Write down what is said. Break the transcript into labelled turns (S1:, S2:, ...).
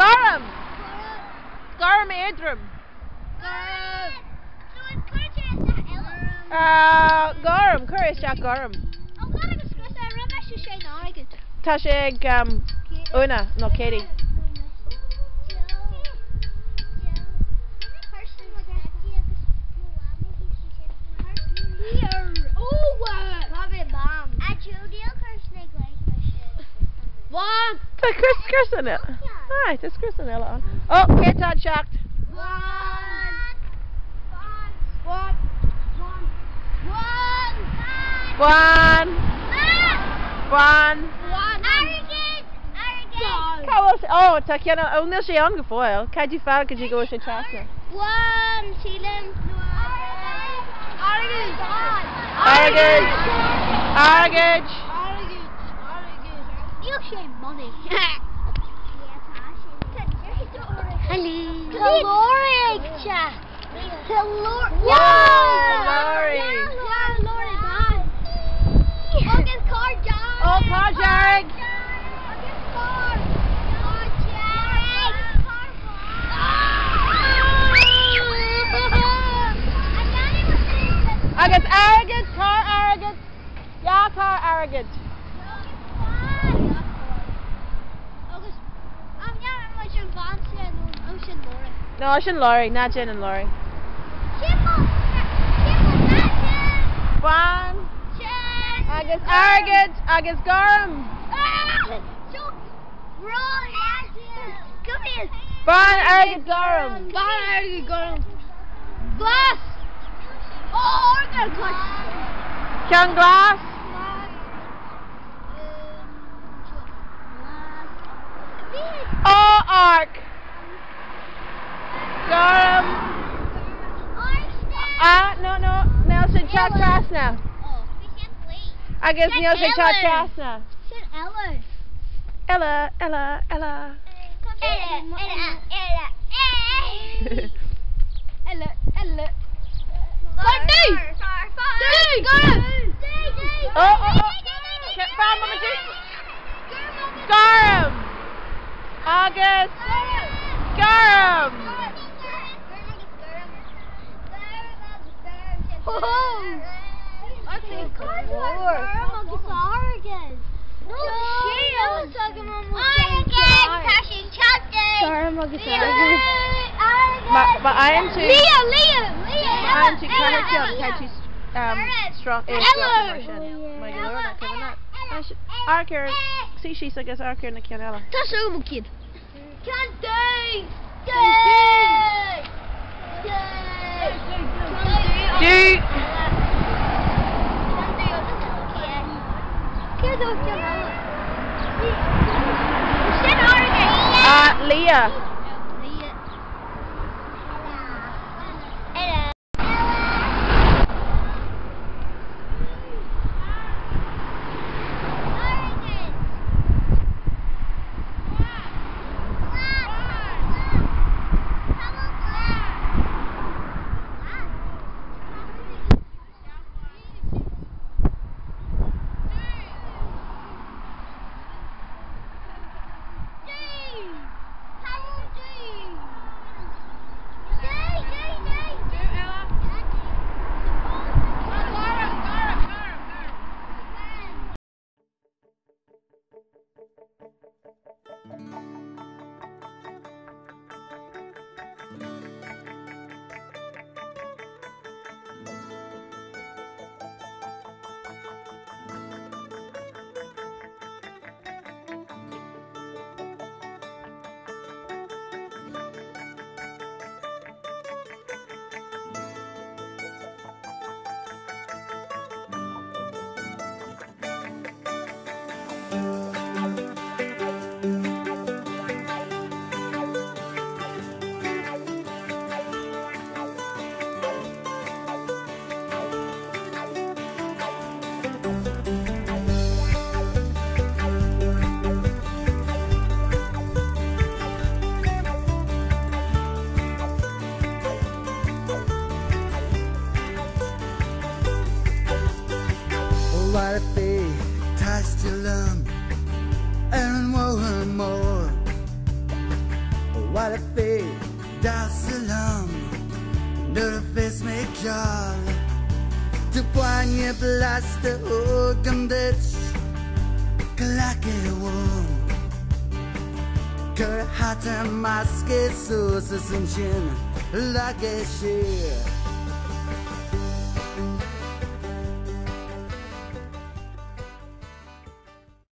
S1: Gorm! Gorm éadrom. Gorm, cuir isteach gorm. Tá sé ag Úna nó Katie. Tá criosanna. Aye, tá criosanna eile ann. Ó, cé atá ag teacht? Bán. Bán. Cá bhfuil sé? Ó, tá ceann eile. Ó, níl sé ann go fóill. Caithfidh tú fáil go dtí go bhfuil sé trasna. Airgead. Airgead. Lorry. Ó, carr dearg. Agus airgead, carr airgead, yeah, carr airgead. No, sin lorry, ná déan an lorry. Bán agus airgead agus gorm. Bán airgead gorm.
S2: Bán airgead gorm. Glas! Ó,
S1: Ceann glas. Ó, arc. Gorm. Ah, no, no, níl sé teacht trasna. Agus níl sé teacht trasna.
S2: Sin eile.
S1: Ella, Ella, Ella.
S2: Eile, eile, eile. Eile, eile.
S1: Oh, oh, oh. Fan, mama, Gorm. Agus gorm. Ma I am too.
S2: Leah, Leah, Leah.
S1: I am too. Ceann ceann cé strong Arcur sí sí agus arcur na ceann eile.
S2: Tá so kid.
S1: Do Leah.
S3: Taisteal liom ar an bhóthar mór. Abhaile fé damhsa liom nuair a bheas mé ag ceol. Tá bainne blasta agam duit, glac é uaim. Cuir hata maisce suas is ansin leag é siar.